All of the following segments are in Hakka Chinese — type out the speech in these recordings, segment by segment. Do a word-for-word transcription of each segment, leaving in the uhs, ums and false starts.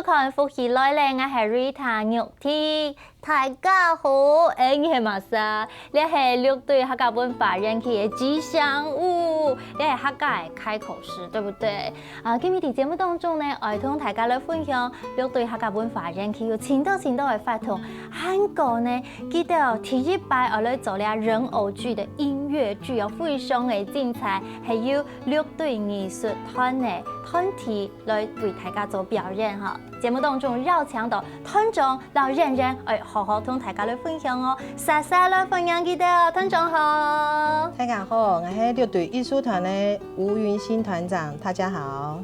看福氣來了，𠊎係Rita玉娣。大家好，哎，你係麼儕？這係六堆客家文化園區个吉祥物，這係客家个開口詩，對不對？啊，今日在節目當中呢，愛同大家來分享六堆客家文化園區有盡多盡多个活動，還過呢，記得第一擺愛來做這人偶劇个音樂劇哦，非常个精彩，還有六堆藝術團个團體來為大家做表演哈。節目當中邀請到團長摎演員，愛好好同大家來分享哦。煞煞來歡迎佢兜，團長好。大家好，𠊎係六堆藝術團个吳雲歆團長，大家好。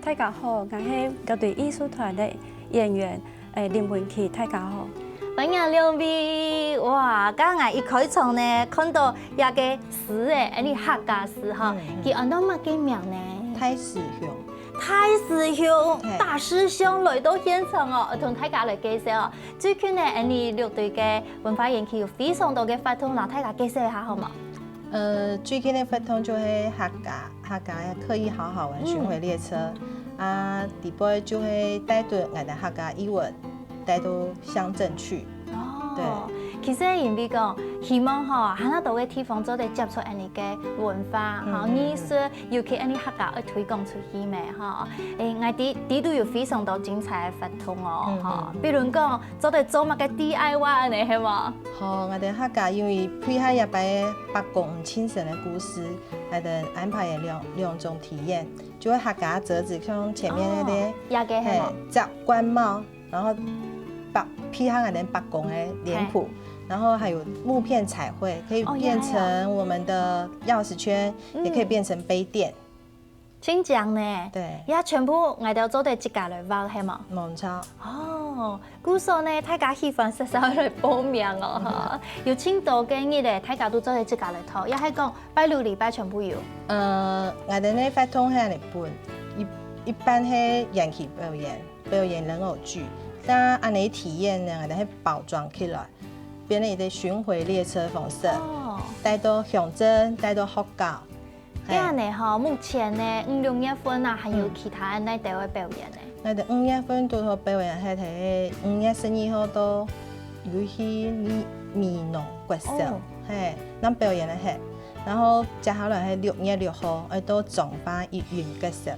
大家好，𠊎係六堆藝術團个演員，誒，林文琪，大家好。歡迎兩位。哇，剛剛一開場呢，看到這个詩誒，恁呢客家詩哈，嗯，嗯。佢安到麼个名呢？大師兄。大師兄，嘿。大師兄來到現場哦，同大家來介紹哦。最近呢，恁呢六堆个文化園區有非常多个活動，摎大家介紹一下好無？呃，最近个活動就係客家，客家个客藝好好玩巡迴列車，嗯。啊，底背就係帶著𠊎等客家藝文 帶到鄉鎮去。哦，對。其實因為講，希望吼，還較多个地方做得接觸恁呢个文化，吼，嗯，嗯，嗯。藝術，尤其恁呢客家愛推廣出去咩，吼。誒，𠊎知，知都有非常多精彩个活動哦，嗯，吼。嗯，嗯。比如講，做得做麼个D I Y恁呢，係無？好，𠊎等客家因為配合這擺伯公親生个故事，𠊎等安排了兩，兩種體驗，就係客家折紙，像前面那個，哦，這個係無？嘿，折官帽， 然後伯，配合𠊎等伯公个臉譜，嘿。然後還有木片彩繪，可以變成我們的鑰匙圈，哦，有，有。也可以變成杯墊。嗯。真靚呢。對。這全部𠊎兜做得自家來畫，係無？無錯。哦，故所呢，大家喜歡煞煞來報名哦，吼。嗯。有盡多个日仔，大家都做得自家來做，也係講拜六、禮拜全部有。呃，𠊎兜个活動係恁呢分，一，一半係園區表演， 表演人偶劇。該恁呢體驗呢，𠊎兜係包裝起來，變成一個巡迴列車方式，哦。帶到鄉鎮，帶到學校。嘿。該恁呢吼，目前呢，五六月份啊，還有其他哪兜个表演呢？嗯。𠊎兜五月份堵好表演，係在五月十二號到有去美，美濃國小，哦。嘿，該表演个係。然後接下來係六月六號，愛到彰化一中國小。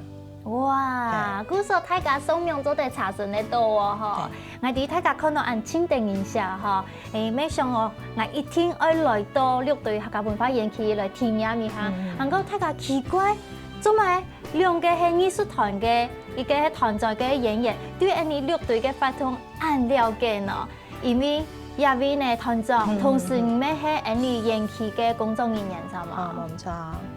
哇，嘿。故所大家上網做得查詢得到哦，吼。嘿。𠊎知大家看到恁盡得人惜吼，誒，無想哦，𠊎一定愛來到六堆客家文化園區來體驗一下。嗯，嗯，嗯。還過大家奇怪，做麼个兩個係藝術團个，一個係團長个演員，對恁呢六堆个活動恁了解呢？ 因為這位呢，團長，嗯，同時你乜係𠊎等園區个工作人員，著無？哦，無錯。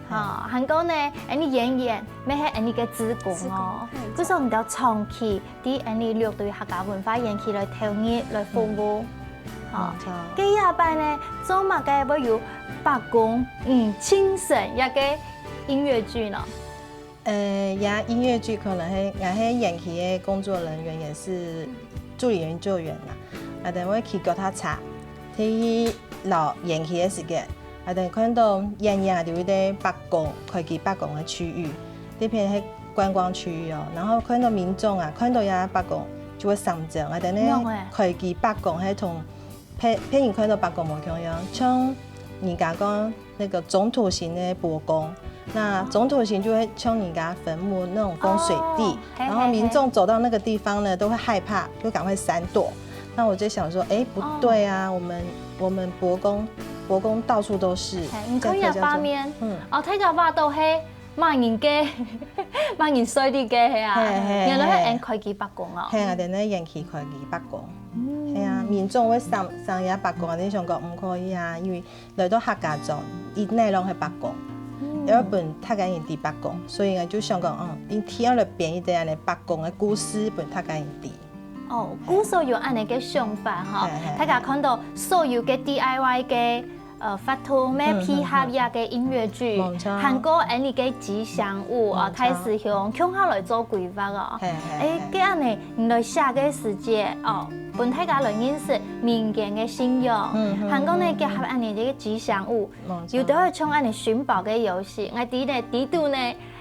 哈，還過呢，𠊎等園員乜係𠊎等个志工哦。志工，嘿，故所你兜長期在𠊎等六堆客家文化園區來投入、來服務。嗯。哦，無錯。該這擺呢，做麼个會有伯公，嗯，親生這個音樂劇呢？ 呃，這音樂劇可能係，𠊎係園區个工作人員，也是助理研究員啦。啊，𠊎兜會騎腳踏車，去遶園區个時間，啊，𠊎兜看到遠遠就有一個伯公，開基伯公个區域，這片係觀光區域哦。然後看到民眾啊，看到這伯公就會閃走，啊，𠊎兜呢，仰會？開基伯公係同 別，別人看到伯公無共樣，像人家講那個總統型的伯公，那總統型就會像人家墳墓那種風水地，哦，嘿，然後民眾走到那個地方呢，嘿，嘿。都會害怕，就趕快閃躲。那我就想說，哎，不對啊，哦。我們，我們伯公，伯公到處都是，嘿，你看一下畫面，這可以叫做，嗯。哦，大家畫到，嘿， 麼人个，麼人睡裡个係啊？嘿，嘿，原來係𠊎等開基伯公哦。嘿，𠊎兜个園區開基伯公。嗯。係啊，民眾會上，上這伯公，𠊎兜想講，毋可以啊，因為來到客家庄，一內容係伯公，嗯。要分大家人知伯公，所以𠊎就想講，嗯，一定愛來編一個恁呢伯公个故事，分大家人知。 哦，故所有恁呢个想法吼，嘿，嘿，大家看到所有个D I Y个，呃，活動，乜配合這个音樂劇，嗯，嗯，嗯。無錯。還過恁呢个吉祥物，哦，無錯。大師兄，共下來做規劃哦。嘿，嘿，誒，嘿。該恁呢，你來寫个時節，哦，分大家來認識民間个信仰，嗯，嗯，還過呢，嗯，嗯。結合恁呢个吉祥物，無錯。有兜會像恁呢尋寶个遊戲，𠊎知呢，知道呢，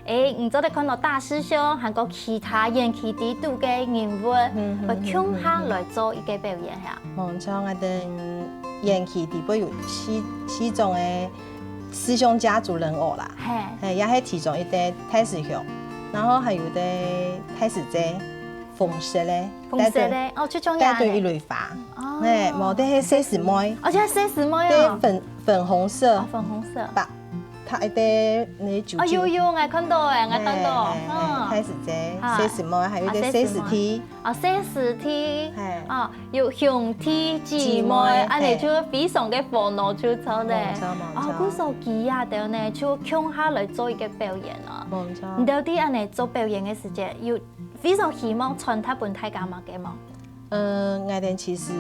誒，你做得看到大師兄，還有其他園區裡肚个人物，嗯，會共下來做一個表演哈。無錯，𠊎兜園區裡背有四，四種个師兄家族人偶啦，嘿。嘿，也係其中一個大師兄，然後還有個大師姐，紅色个，紅色个，哦，最重要个。帶著一蕊花，哦。嘿，無，這係細師妹，哦，這係細師妹哦。這粉，粉紅色，哦，粉紅色。白 佢一個那九哦，九。有，有，𠊎看到誒，𠊎看到，嘿，嘿，嘿，嗯。大師姐，啊。細師妹，還有一個細師弟。啊，細師弟。啊，細師弟。嘿。啊，有兄弟姊妹，姊妹，恁呢就非常个和樂就著咧。嘿。無錯，無錯。啊，故所佢啊，等呢，就共下來做一個表演哦。無錯。你到底恁呢做表演个時節，有非常希望傳達分大家麼个無？ 呃，𠊎兜其實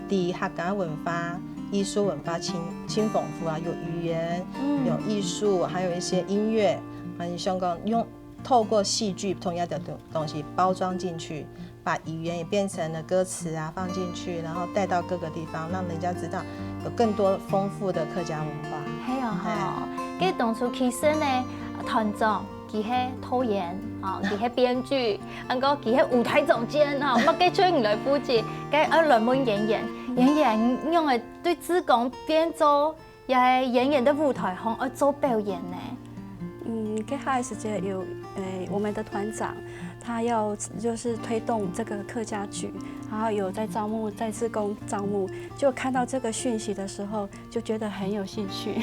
對客家文化、藝術文化盡，盡豐富啊，有語言，嗯。有藝術，還有一些音樂，還有像講用，透過戲劇同樣的東，東西包裝進去，把語言也變成了歌詞啊，放進去，然後帶到各個地方，讓人家知道有更多豐富的客家文化。係哦，吼，嘿。該當初其實呢，團長 佢係導演，吼，佢係編劇，還過佢係舞台總監，吼，麼个全你來負責，該愛來問演員，演員仰會對志工變做也係演員个舞台項愛做表演呢？嗯，該下个時節有，誒，我們的團長，他要就是推動這個客家劇，然後有在招募，在志工招募，就看到這個訊息的時候， 就覺得很有興趣，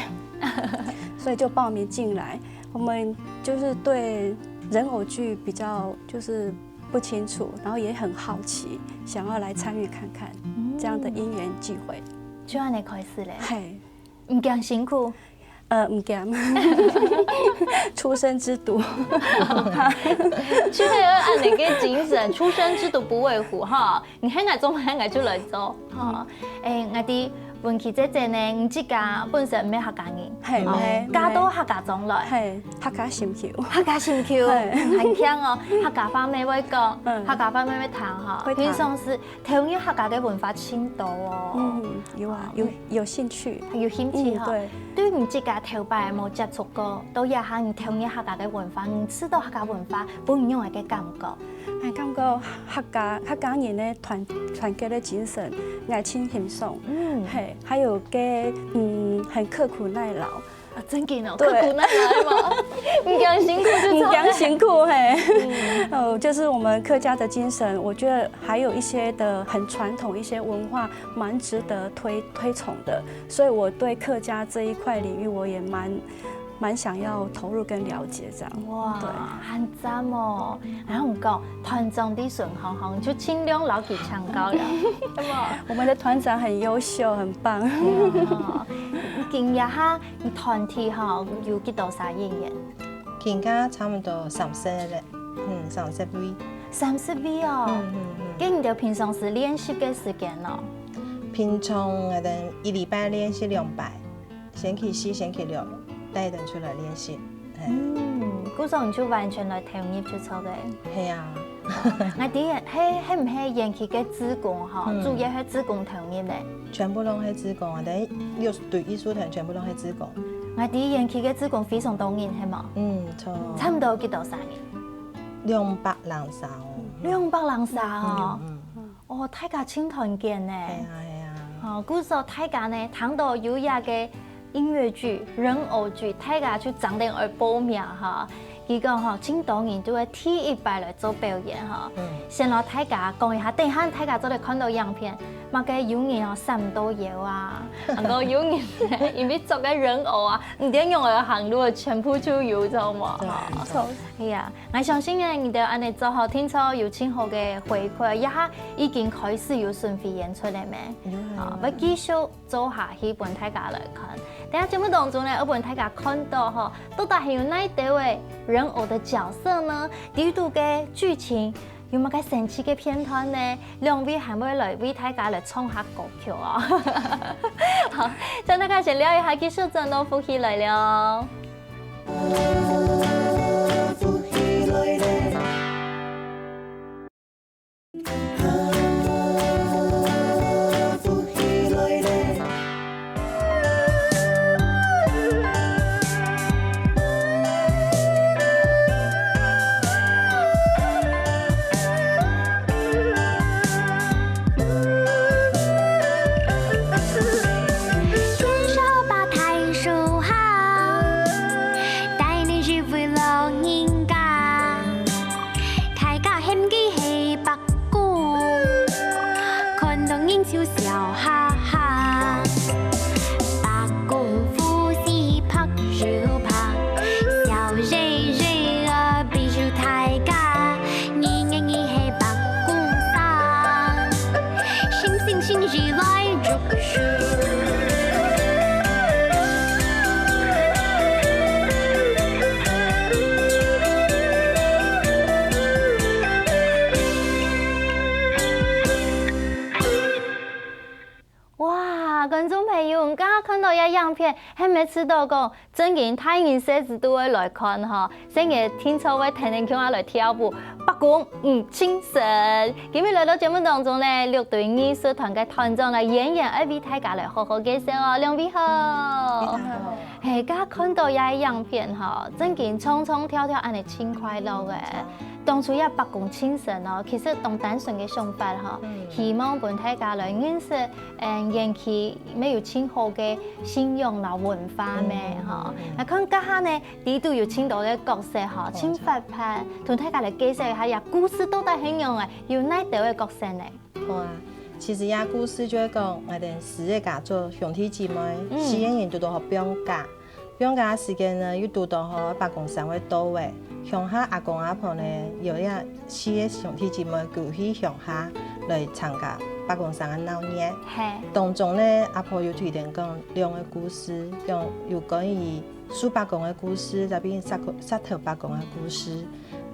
所以就報名進來。我們就是對人偶劇比較就是不清楚，然後也很好奇，想要來參與看看，嗯。這樣的因緣際會。就恁呢開始咧。嘿。毋驚辛苦？呃，毋驚。初生之犢。就係愛恁呢个精神，初生之犢不畏虎哈。 你喊𠊎做，喊𠊎就來做，吼。嗯。誒，𠊎知文琪姐姐呢，你自家本身毋係客家人，嘿，吼，毋係，嫁到客家庄來。嘿，客家心臼。客家心臼，嘿。嗯，還慶哦，客家話乜會講，嗯。客家話乜會聽吼。會聽。平常時投入客家个文化盡多哦。嗯，有啊，有，有興趣。有興趣吼。嗯，對。對你自家頭擺無接觸過，到這下你投入客家个文化，你知道客家文化，分你仰般个感覺？ 𠊎感覺客家，客家人个團，團結个精神，𠊎盡欣賞。嗯。嘿，還有該，嗯，很刻苦耐勞。啊，真个哦，對。刻苦耐勞嘛，毋驚辛苦就著。毋驚辛苦，嘿。嗯。哦，就是我們客家的精神，我覺得還有一些的很傳統一些文化，蠻值得推，推崇的。所以我對客家這一塊領域，我也蠻 蠻想要投入跟了解這樣。哇，對。還讚哦！然後你講，團長在身項項，就盡量摎佢請教了，有無？我們的團長很優秀，很棒。對哦。今這下，你團體吼，有幾多儕演員？今下差不多三十个，嗯，三十位。三十位哦。嗯，嗯，嗯。該你兜平常時練習个時間呢？平常𠊎兜一禮拜練習兩擺。 星期四、星期六，帶佢兜出來練習。嘿。嗯，故所你就完全來投入就著个。係啊。𠊎知，係，係毋係園區个志工吼，嗯。主要係志工投入呢？全部攏係志工啊，等於藝術，對，藝術團全部攏係志工。𠊎知園區个志工非常多人，係無？嗯，著。差不多有幾多儕人？兩百零儕哦。兩百零儕哦。嗯，嗯。 哦，大家盡團結呢。係啊，係啊。哦，故所大家呢，聽到有這个音樂劇、人偶劇，大家就爭等愛報名哈。佢講吼，盡多人都會第一擺來做表演哈。嗯。先摎大家講一下，等下大家做得看到影片，麼个有人哦，閃到腰啊，還過有人呢，因為做个人偶啊，毋知仰般行路，全部就有，知無？對，哈。著。係啊。 𠊎相信呢，你兜恁呢做吼，定著有盡好个回饋，這下已經開始有巡迴演出了咩？有啊，啊，有啊。愛繼續做下去分大家來看。等下節目當中呢，愛分大家看到吼，到底係有哪兜个人偶个角色呢？裡肚个劇情有麼个神奇个片段呢？兩位還會來為大家來唱下歌曲哦。好，請大家先尞一下，繼續轉到福氣來了。觀眾朋友，你剛剛看到這影片，還毋知道講，正經大人細子都會來看吼，細人定著會跈等共下來跳舞，伯公你盡神。今日來到節目當中呢，六堆藝術團个團長个演員愛為大家來好好介紹哦，兩位好。係，剛剛看到這影片吼，正經唱唱跳跳恁仔盡快樂个。當初這伯公盡神哦，其實當單純个想法吼，希望分大家來認識 嗯，延續乜有盡好个信仰摎文化咩吼。𠊎看這下呢，裡肚有盡多个角色吼，盡活潑，同大家來介紹一下，這故事到底係仰仔，有哪兜个角色呢？好啊，其實這故事就係講，𠊎兜四个家族兄弟姊妹，四个人都到學放假。 放假个時間呢，又堵到吼伯公生會到位，鄉下阿公阿婆呢，邀這四个兄弟姊妹過去鄉下來參加伯公生个鬧熱。係。當中呢，阿婆有推薦講兩个故事，講有關於樹伯公个故事，摎片石頭伯公个故事。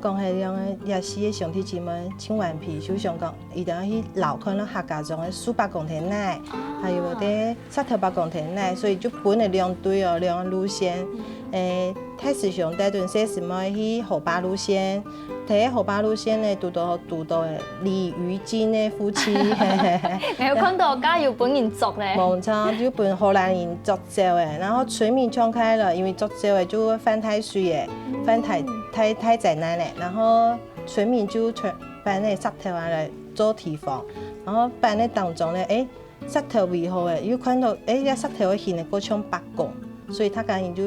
講係恁仔，這四个兄弟姊妹盡頑皮，就想講一定愛去遶看著客家庄个樹伯公在哪，還有个石頭伯公在哪，所以就分了兩隊哦，兩个路線。欸，大師兄帶等細師妹去河壩路線，在河壩路線呢，堵到堵到李於金个夫妻。𠊎有看到，這下有分人捉咧。無錯，就分荷蘭人捉走欸，然後村民衝開了，因為捉走欸就會犯大水欸。 犯大大大災難咧，然後村民就全搬个石頭啊來做地方，然後搬个當中咧，欸，石頭圍好欸，又看到欸，這石頭个形个過像伯公，所以大家人就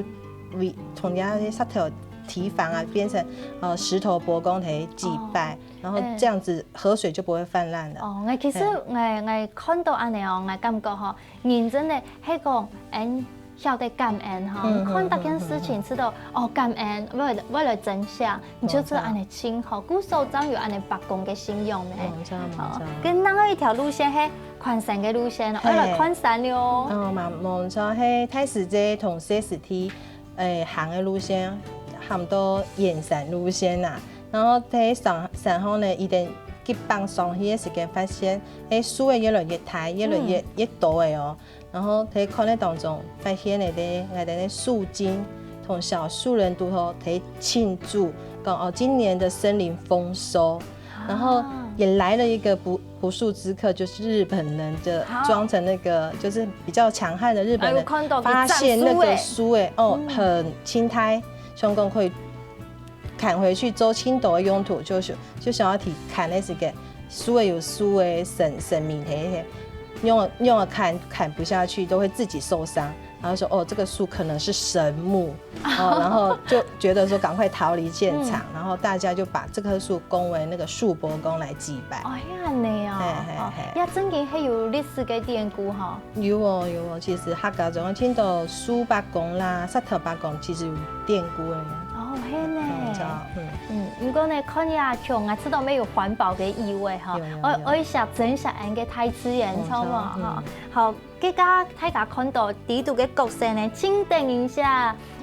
圍從這石頭地方啊變成呃石頭伯公來祭拜，然後這樣子河水就不會氾濫了。哦，𠊎其實𠊎𠊎看到恁仔哦，𠊎感覺吼，人真个係講，嗯， 曉得感恩吼，你看這件事情知道哦，感恩，為了為了真相，你就做恁仔盡好，故所正有恁仔伯公个信仰咩？無錯無錯。跟另外一條路線係看山个路線，愛來看山了哦。哦，嘛無錯，係大師姐同細師弟，欸，行个路線，喊做燕山路線啊。然後在山山後呢，佢兜急放上去个時間發現，欸，樹仔越來越大，越來越越多欸哦。 然後在看个當中發現了咧，𠊎兜个樹精同小樹人堵好在慶祝，講哦今年的森林豐收，然後也來了一個不不速之客，就是日本人的裝成那個就是比較強悍的日本人，發現那個樹欸哦很青苔，想講可以 砍回去做盡多个用途，就是就想要提砍个時間，樹仔有樹仔神神明个，用用砍砍不下去都會自己受傷，然後說哦這個樹可能是神木，哦，然後就覺得說趕快逃離現場，然後大家就把這棵樹供為那個樹伯公來祭拜。哦，係恁仔哦，嘿嘿嘿，也正經係有歷史个典故吼。 有哦有哦，其實客家庄盡多樹伯公啦、石頭伯公，其實有典故个。哦，係呢。嗯，毋過呢，看這樣，𠊎知道乜有環保个意味吼，愛愛惜珍惜𠊎个大自然，著無吼？好，這下大家看到裡肚个角色呢，盡得人惜，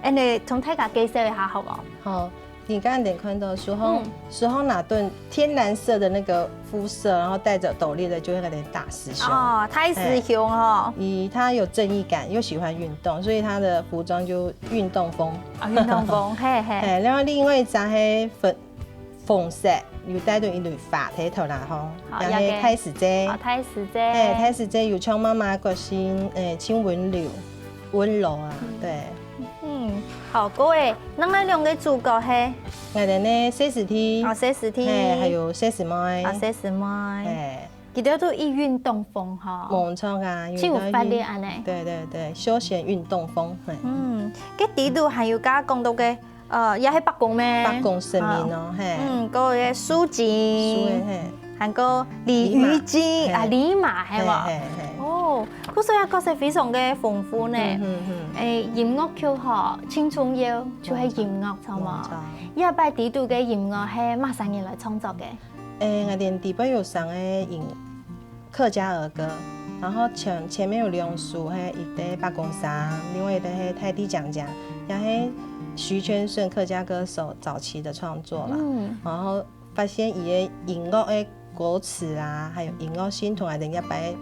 恁仔同大家介紹一下好無？好。 你剛剛有看到樹上樹上拿等天藍色的那個膚色，然後戴著斗笠的，就係𠊎兜大師兄。哦，大師兄哦。欸，佢他有正義感，又喜歡運動，所以他的服裝就運動風。啊，運動風，嘿嘿。欸，然後另外一隻係粉紅色，有戴等一蕊花在頭那吼，好，也係大師姐。哦，大師姐。欸，大師姐有像媽媽个角色，欸，盡溫柔，溫柔啊，對。 嗯，好，各位，另外兩個主角係？𠊎兜呢，細師弟，哦，細師弟，嘿，還有細師妹，啊，細師妹，嘿，佢兜都一運動風吼，無錯啊，盡有活力恁仔。對對對，休閒運動風，嘿。嗯，該裡肚還有剛剛講到个，呃，也係伯公咩？伯公神明哦，嘿，嗯，還有該樹精，樹的，嘿。 還過鯉魚精啊，鯉馬，係無？哦，故所這角色非常个豐富呢。欸，音樂劇吼，盡重要，就係音樂，著無？這擺裡肚个音樂係麼儕人來創作个？欸，𠊎兜裡背有三個音客家兒歌，然後前前面有兩首係一個伯公生，另外一個係大地講講，也係徐千順客家歌手早期的創作啦。然後 發現佢个音樂个歌詞啊，還有音樂性同𠊎兜這擺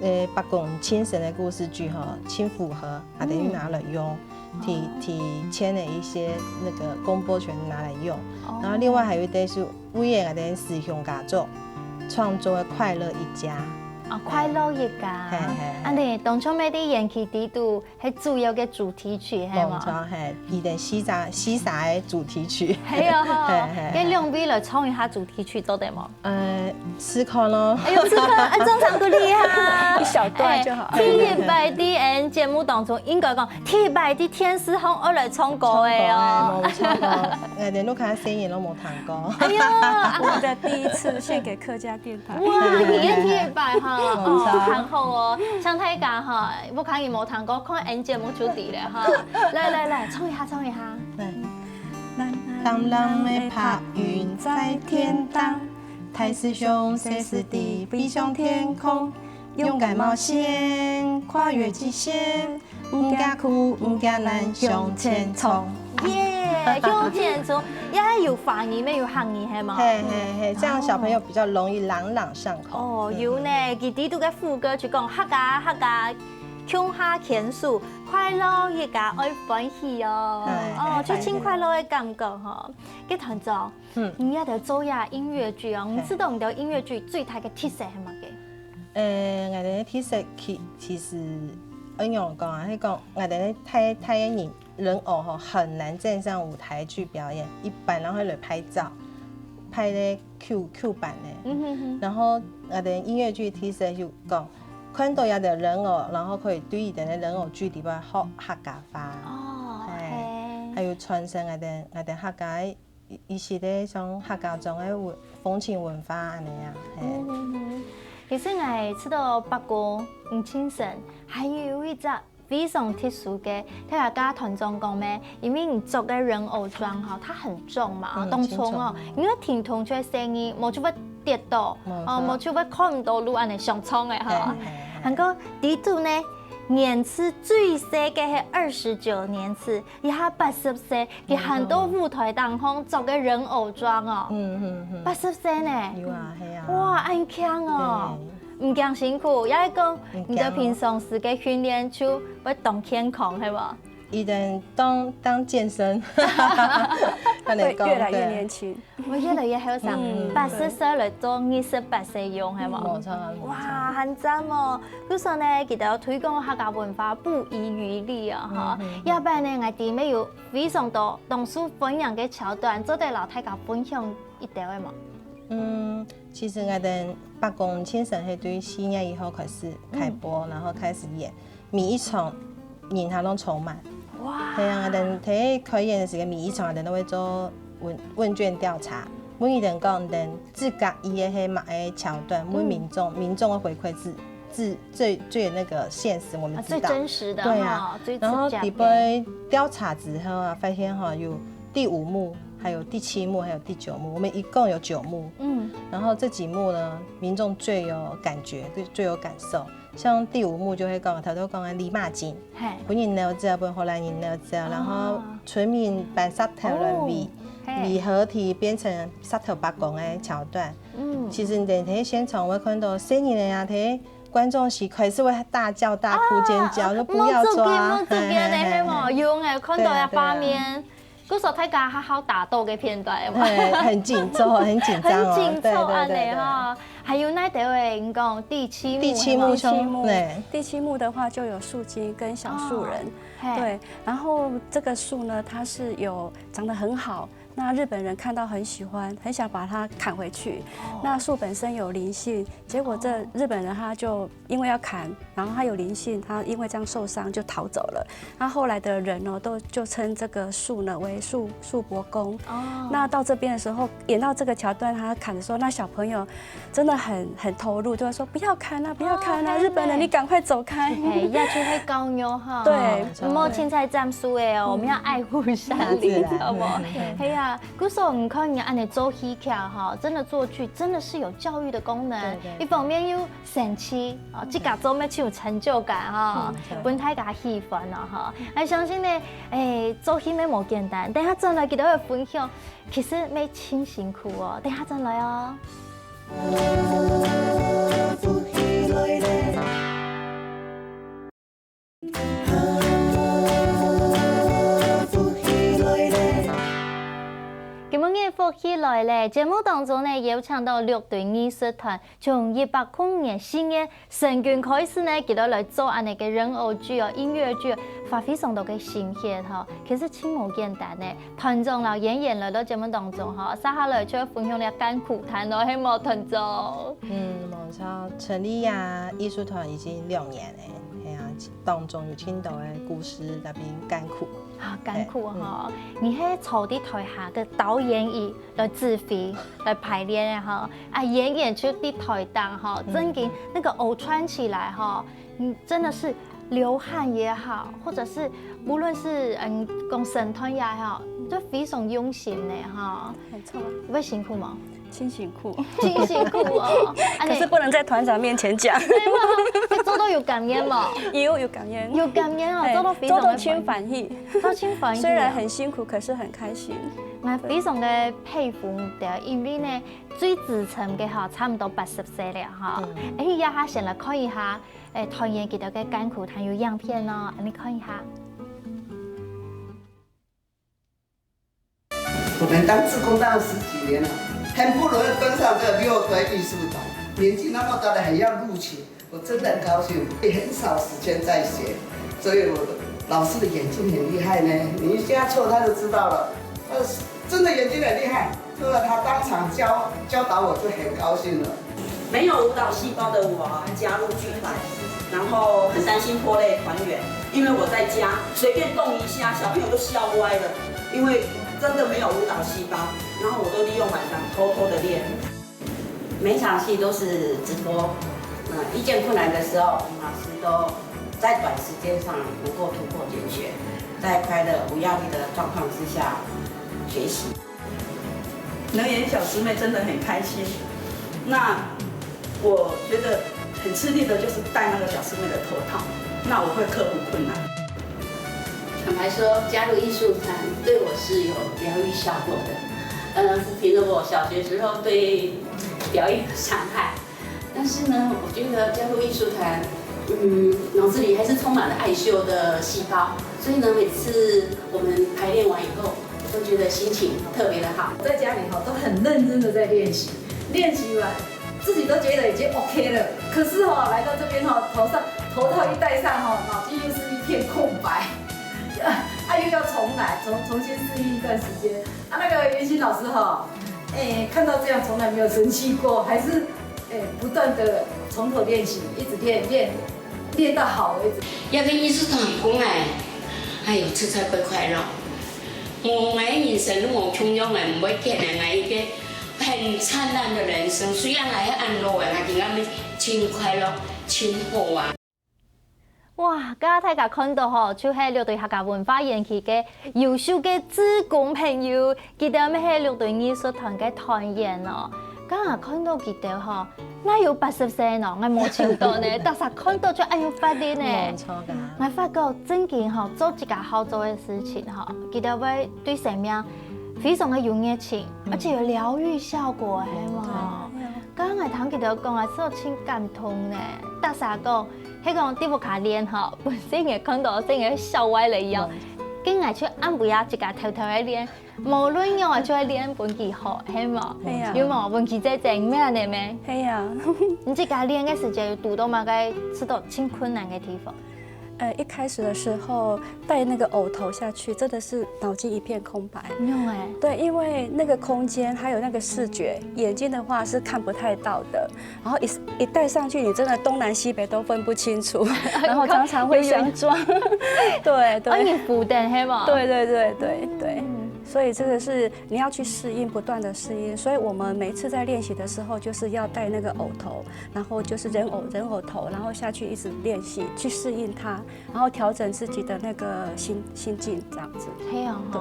呃，伯公親生个故事劇吼，盡符合，啊，等於拿來用，提提前的一些那個公播全拿來用。然後另外還有一個是為了𠊎等師兄家族創作的《快樂一家》。啊，《快樂一家》。嘿嘿嘿。啊，你當初乜在延期底肚，係主要个主題曲，係無？無錯，嘿，佢等四儕四儕个主題曲。係啊，吼，嘿嘿嘿。該兩位來唱一下主題曲，做得無？ 呃，試看咯。哎喲，試看，哎，掌聲鼓勵哈。一小段就好。哎，第一擺在𠊎節目當中，應該講，第一擺在電視項愛來唱歌个哦。唱歌，哎，無錯哦。𠊎連屋下細人都無聽過。哎喲，啊，我的第一次獻給客家電台。哇，你也第一擺哈，哦，無錯。很好哦。像大家哈，屋下人無聽過，看𠊎節目就對了哈。來來來，唱一下，唱一下。來。 藍藍的白雲在天頂，大師兄細師弟飛上天空，勇敢冒險，跨越極限，毋驚苦，毋驚難，向前衝。耶，向前衝，也有華語，乜有客語，係無？嘿嘿嘿，這樣小朋友比較容易朗朗上口。哦，有呢，佢底肚个副歌就講，客家客家，共下牽手，快樂一家愛歡喜哦。哎，哦，就盡快樂个感覺吼。該團長， 嗯。你這兜做這音樂劇哦，你知道你兜音樂劇最大个特色係麼个？呃，𠊎兜个特色其其實，仰般講啊，係講𠊎兜个大大个人人偶吼，很難站上舞台去表演，一般人會來拍照，拍个Q Q版个。嗯哼哼。然後𠊎兜音樂劇特色就講，看到這兜人偶，然後可以對佢兜个人偶劇裡背學客家話。哦，哎，嘿。還有傳承𠊎兜𠊎兜客家个 一一些个像客家庄个文風情文化恁樣啊，嘿。嗯嗯嗯。其實𠊎知道伯公吳慶生還有一隻非常特殊个，大家跟團長講咩，因為你著个人偶裝吼，它很重嘛，嗯，當重哦，很重。你要挺同就會生意，無就會跌倒，無錯。哦，無就會看毋到路恁樣上重个吼。嘿嘿嘿。還過底肚呢，年次最細个係二十九年次， 這下八十歲，佢還在舞台當中著个人偶裝哦。嗯嗯嗯。八十歲呢？有啊，係啊。哇，恁慶哦！對。毋驚辛苦，也係講你兜平常時个訓練就會當健康，係無？一定當當健身，恁樣講，會越來越年輕。對。會越來越後生，嗯。八十歲來做二十八歲用，係無？無錯，無錯。哇，很讚哦！故所呢，佢兜推廣客家文化不遺餘力啊，哈。嗯嗯嗯。要不然呢，𠊎知乜有 非常多當受歡迎个橋段，做得摎大家分享一兜个無？嗯，其實𠊎兜伯公先生係對四月一號開始開播，嗯。然後開始演，每一場人客都坐滿。哇！係啊，𠊎兜在開演个時間，每一場𠊎兜都會做問問卷調查，問佢兜講，𠊎兜最合意个係麼个橋段，問民眾，嗯。民眾个回饋是 最最最那個現實，我們知道。啊，最真實的哈，對啊。最直接的。然後底背調查之後啊，發現哈，有第五幕，還有第七幕，還有第九幕，我們一共有九幕。嗯。然後這幾幕呢，民眾最有感覺，最最有感受。像第五幕就會講，頭頭講个李馬金，嘿。分人摎走，分荷蘭人摎走，然後村民搬石頭來圍，哦，嘿。圍合體變成石頭伯公个橋段。 嗯。其實你在現場會看到細人仔啊，在觀眾席開始會大叫大哭尖叫，啊，說不要抓，莫做个，莫做个呢，嘿嘿嘿。係無？有欸，看到个畫面，對啊，對啊。故所大家還好打鬥个片段，有無？嘿，很緊湊，很緊張哦。很緊湊，對，對，對，對。恁樣哈。還有哪兜欸？你講第七幕，第七幕，係無？第七幕，對。第七幕的話就有樹精跟小樹人，哦，嘿。對，然後這個樹呢，它是有長得很好， 那日本人看到很喜歡，很想把它砍回去。哦。那樹本身有靈性，結果這日本人他就因為要砍，然後他有靈性，他因為這樣受傷就逃走了。那後來的人呢，都就稱這個樹呢為樹，樹伯公。哦。那到這邊的時候，演到這個橋段，他砍的時候，那小朋友真的很，很投入，就會說：「不要砍啊，不要砍啊，哦，日本人，嘿。你趕快走開。」嘿，也就係教育哈。對。毋好凊彩斬樹仔哦，嗯。我們要愛護山林，大自然。好不好？嗯，嗯，嗯。係啊， 故所你看人恁樣做戲劇哈，真的做劇真的是有教育的功能。對，對，對。一方面又生趣，哦，嗯。自家做乜就有成就感哈，嗯，對。分大家喜歡了哈。嗯。𠊎相信呢，欸，做戲乜無簡單，等下轉來佢兜會分享，其實乜盡辛苦哦。等下轉來哦。起來咧，節目當中呢，邀請到六堆藝術團，從一百空年四月成軍開始呢，佢兜來做恁呢个人偶劇哦、音樂劇哦，花非常多个心血吼。其實真無簡單呢，團長摎演員來到節目當中吼，接下來就會分享了甘苦談咯，係無團長？嗯，無錯，成立啊藝術團已經六年了，係啊，當中有真多个故事，特別甘苦。啊，甘苦吼，你係坐在台下个導演椅 來指揮、來排練个吼。啊，演員就在台頂吼，正經那個偶穿起來吼，嗯，真的是流汗也好，或者是無論是嗯講身段也好，就非常用心的吼。沒錯。會辛苦嗎？真辛苦。真辛苦哦。啊，可是不能在团长面前讲。你做到有感言無？有有感言，有感言哦，做到非常的做到真歡喜。做真歡喜啊。虽然很辛苦，可是很开心。 我非常个佩服你兜，因為呢，最資深个吼，差不多八十歲了吼。哎，這下先來看一下，誒，團員佢兜个甘苦談有影片哦，你看一下。我们当志工当了十几年了，很不容易登上这个六堆艺术团，年纪那么大了还要录取， 我真的很高兴，也很少时间在学，所以我老师的眼睛很厉害呢。你现在错他就知道了，他真的眼睛很厉害。除了他当场教教导我就很高兴了。没有舞蹈细胞的我加入剧团，然后很担心拖累团员，因为我在家随便动一下，小朋友都笑歪了，因为真的没有舞蹈细胞。然后我都利用晚上偷偷的练。 每场戏都是直播，那遇见困难的时候，我们老师都在短时间上能够突破解决，在快乐无压力的状况之下学习。能演小师妹真的很开心，那我觉得很吃力的就是戴那个小师妹的头套，那我会克服困难。坦白说，加入艺术团对我是有疗愈效果的。呃，抚平了我小学时候对表演的伤害。但是呢，我觉得加入艺术团，嗯，脑子里还是充满了爱秀的细胞，所以呢，每次我们排练完以后，我都觉得心情特别的好。在家里哈都很认真的在练习，练习完自己都觉得已经 OK 了，可是哈来到这边哈，头上头套一戴上哈，脑筋又是一片空白，啊又要重来，重重新适应一段时间。啊那个云心老师哈，哎看到这样从来没有生气过，还是哎不断的从头练习，一直练练练到好为止。也个意思同讲哎，哎哟，实在不快乐。我个人生路无穷样个，唔会见人个一个很灿烂的人生。虽然还是安乐个，我今天真快乐，真好啊。 哇，剛剛大家看到吼，就係六堆客家文化園區个優秀个志工朋友，佢兜乜係六堆藝術團个團員哦。剛剛看到佢兜吼，哪有八十歲呢？𠊎無想到呢，逐儕看到就恁有活力呢。無錯个。 𠊎發覺正經吼，做自家好做个事情吼，佢兜會對生命非常个有熱情，而且有療愈效果，係無？剛剛𠊎聽佢兜講啊，係真感動呢。逐儕講，係講在屋下練吼，本身也看到，真个笑歪了一樣。跟𠊎就暗晡夜自家偷偷个練，無論仰啊，就愛練分佢好，係無？係啊。有無？分佢在整咩呢咩？係啊。你自家練个時節有堵到麼个試到真困難个地方？ 呃，一开始的时候戴那个偶头下去，真的是脑筋一片空白。用哎，对，因为那个空间还有那个视觉，眼睛的话是看不太到的。然后一一戴上去，你真的东南西北都分不清楚，然后常常会相撞。对对。哦，你扶等係無？对对对对对，所以这个是你要去适应，不断的适应。所以我们每次在练习的时候，就是要戴那个偶头，然后就是人偶人偶头，然后下去一直练习，去适应它。 然后调整自己的那个心心境这样子。係啊，吼。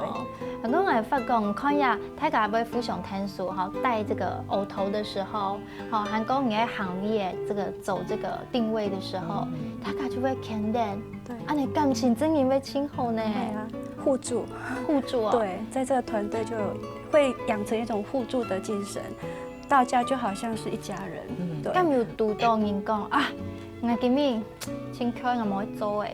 不過𠊎發覺，看呀，大家會互相牽手，吼，戴這個偶頭的時候，吼，還講你在行列這個走這個定位的時候，大家就會牽等，对啊，你感情真的會親厚呢，对啊，互助。互助哦。对，在这个团队就有会养成一种互助的精神，大家就好像是一家人。嗯对。敢有堵到人講啊，𠊎今日真𤸁，𠊎無愛做誒，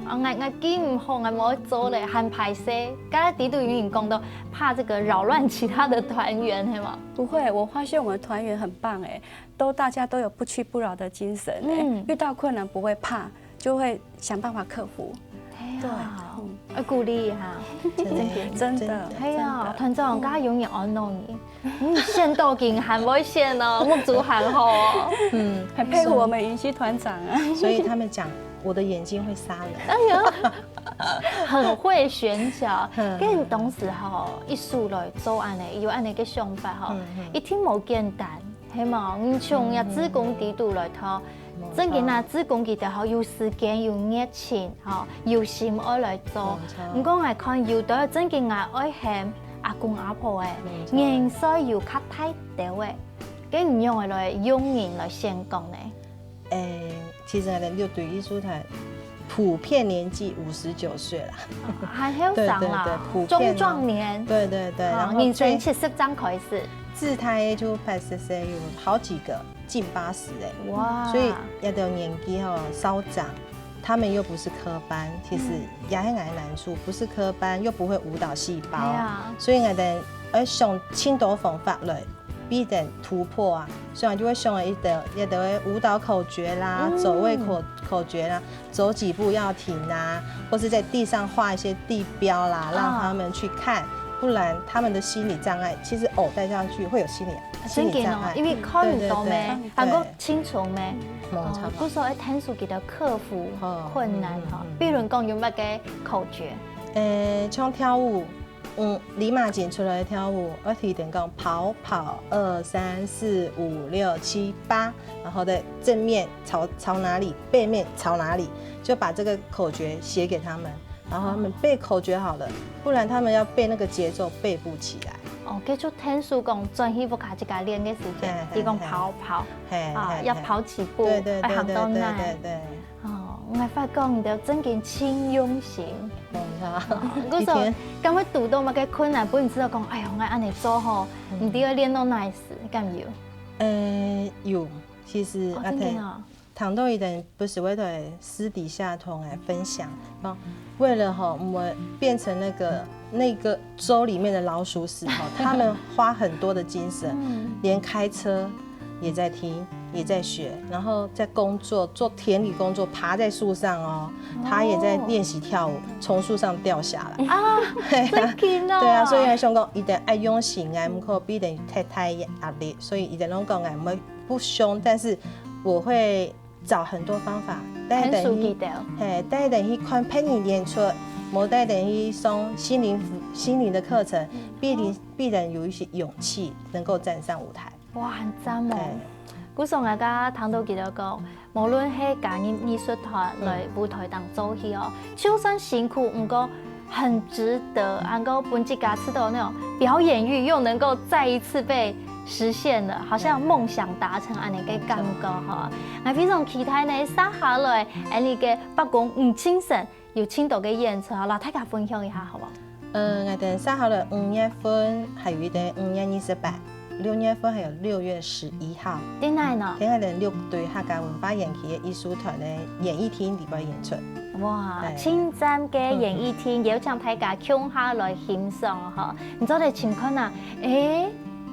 啊，𠊎，𠊎記毋好，𠊎無做咧，還歹勢。剛才裡肚有人講到怕這個擾亂其他的團員，係嗎？不會，我發現我們團員很棒欸，都，大家都有不屈不撓的精神欸，嗯。遇到困難不會怕，就會想辦法克服。哎呀，對，嗯。要鼓勵哈。真的，真的，真的，哎呀，真的。團長，嗯。剛剛有人安慰你。 嗯，選到緊還會選哦，目珠還好哦。嗯，很佩服我們雲溪團長啊。所以他們講，我的眼睛會殺人。哎呀，很會選角。嗯。跟當時吼，一出來做恁呢，有恁呢个想法吼，嗯，嗯。一定無簡單，係無？你像這志工裡肚來讀，嗯，嗯。無錯。真个啊，志工佢兜吼，有時間，有熱情，吼，有心愛來做。無錯。毋過𠊎看有兜真个啊，愛喊阿公阿婆个，無錯。年歲有較大兜个， 該你仰會來用人來選角呢？誒，其實𠊎等六堆藝術團普遍年紀五十九歲啦。哦，還後生啦，對，對，對，普遍哦。中壯年。對，對，對，哦，然後最，人生七十正開始。最大个就八十歲，有好幾個近八十个。哇。所以這兜年紀吼，稍長，他們又不是科班，其實嗯。也很難難處，不是科班，又不會舞蹈細胞。哎呀。所以𠊎等愛想盡多方法來 必定突破啊。所以就會想一兜，一兜个舞蹈口訣啦，嗯。走位口，口訣啦，走幾步要停啊，或是在地上畫一些地標啦，哦。讓他們去看，不然他們的心理障礙，其實偶帶上去會有心理，心理障礙。真个哦，因為看毋到咩，對，對，對。還過清楚咩，對。哦，無錯。故所愛𢯭手佢兜克服哦，困難吼。嗯，嗯，嗯。比如講有麼个口訣？呃，像跳舞， 嗯，你嘛緊出來跳舞，我提點講跑跑二三四五六七八，然後在正面朝，朝哪裡，背面朝哪裡，就把這個口訣寫給他們，然後他們背口訣好了，不然他們要背那個節奏背不起來。哦，該就𢯭手講轉去屋下自家練个時間，哎，你講跑跑，哎，哎，啊，哎，要跑幾步，對，對，對，愛行到哪。對，對，對，對。 哦，𠊎發覺你兜真个盡用心。無錯。哦，故所，一天。敢會堵到麼个困難，分你知道講，哎喲，𠊎恁呢做吼，嗯。毋知愛練到哪時，敢有？呃，有，其實哦，阿泰，真个哦。談到一點，不是，我在私底下同人分享，哦，為了吼，我們變成那個，那個 州裡面的老鼠屎吼，他們花很多的精神，嗯。連開車也在聽，也在學，然後在工作，做田裡工作，爬在樹上哦，他也在練習跳舞，從樹上掉下來。啊，對啊。真緊哦。對啊，所以𠊎想講，一定愛用心啊，毋過必定太大壓力，所以一定攏講啊，毋會，不凶，但是我會 找很多方法，帶等去，𢯭手佢兜。嘿，帶等去看別人演出，無帶等去上心靈輔，心靈的課程，嗯。必定，必然有一些勇氣能夠站上舞台。哇，很讚哦。嘿。故所𠊎剛剛聽到佢兜講，無論係加入藝術團來舞台當做戲哦，嗯。就算辛苦，毋過 很值得，能夠分自家試到那種表演慾又能夠再一次被實現了，好像夢想達成恁呢个感覺哈。嗯。𠊎非常期待呢，接下來，恁呢个伯公吳清盛有盡多个演出哈，摎大家分享一下，好無？呃，𠊎等接下來五月份還有一個五月二十八， 六月份還有六月十一號。在哪呢？在𠊎等六堆客家文化園區个藝術團个演藝廳裡背演出。哇，對。盡讚个演藝廳，嗯。邀請大家共下來欣賞吼。你做得尋看啊，誒，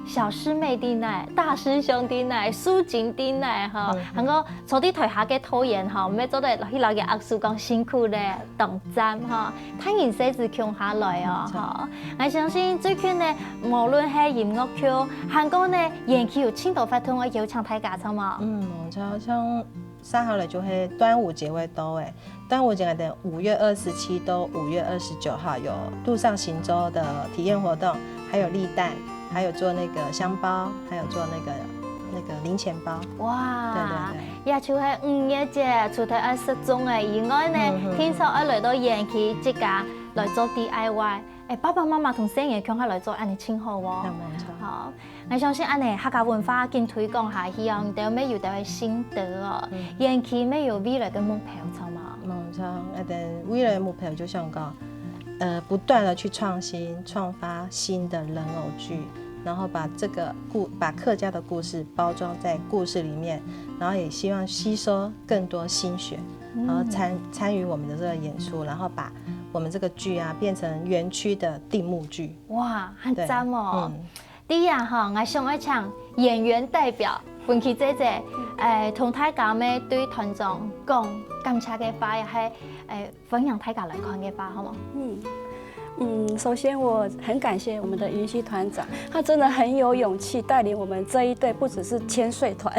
小師妹在哪，大師兄在哪，素錦在哪吼，嗯。還過坐在台下个導演吼，毋係做得去摎佢握手講辛苦咧。 當讚吼，大人細子共下來哦，嗯，吼。𠊎相信最近呢，無論係音樂劇，還過呢，園區有盡多活動愛邀請大家，著無？嗯，無錯，像接下來就係端午節會到誒，端午節𠊎等五月二十七到五月二十九號有路上行舟的體驗活動，還有立蛋，還有做那個香包，還有做那個，那個零錢包。哇，對，對，對。 也就係五月節，除忒愛食粽仔以外呢，嗯，嗯，嗯。定著愛來到園區自家來做D I Y。誒，爸爸媽媽同細人共下來做，恁呢盡好哦。那無錯。好，𠊎相信恁呢客家文化緊推廣下去哦，你兜乜有兜个心得哦。嗯。園區乜有未來个目標，著無？無錯，𠊎等未來目標就想講，呃，不斷地去創新，創發新的人偶劇，然后把这个故把客家的故事包装在故事里面，然后也希望吸收更多新血，然后参参与我们的这个演出，然后把我们这个剧啊变成园区的定目剧。哇，很对，赞哦！嗯，第一啊哈，我想要请演员代表文琪姐姐，哎，同大家咩对团长讲感谢个话，也系哎欢迎大家来看个话，好吗？嗯嗯，首先我很感谢我们的云溪团长，他真的很有勇气带领我们这一队，不只是千岁团，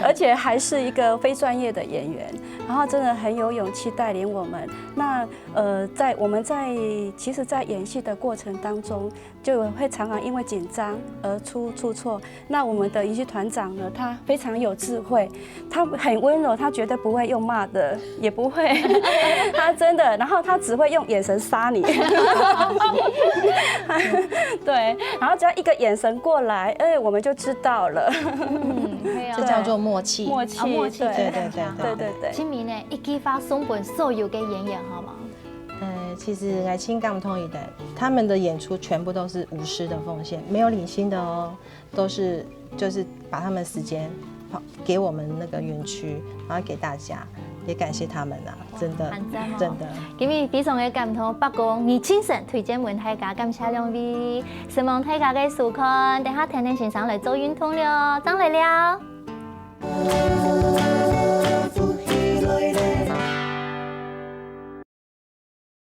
而且还是一个非专业的演员，然后真的很有勇气带领我们。那呃，在我们在其实，在演戏的过程当中，就会常常因为紧张而出出错。那我们的云溪团长呢，他非常有智慧，他很温柔，他绝对不会用骂的，也不会，他真的，然后他只会用眼神杀你。对，然后只要一个眼神过来，哎，我们就知道了。嗯，对啊。这叫做默契。默契，啊默契对对对对对对对。请你呢一句话送分所有个演员好吗？呃，其实我真感动伊个，他们的演出全部都是无私的奉献，没有领薪的哦，都是就是把他们时间给我们那个园区，然后给大家，也感谢他们啊，真的很赞哦真的。今日非常个感动，不过你亲身推荐分大家，感谢两位，希望大家个收看，等下天天先生来做运动了，正来聊。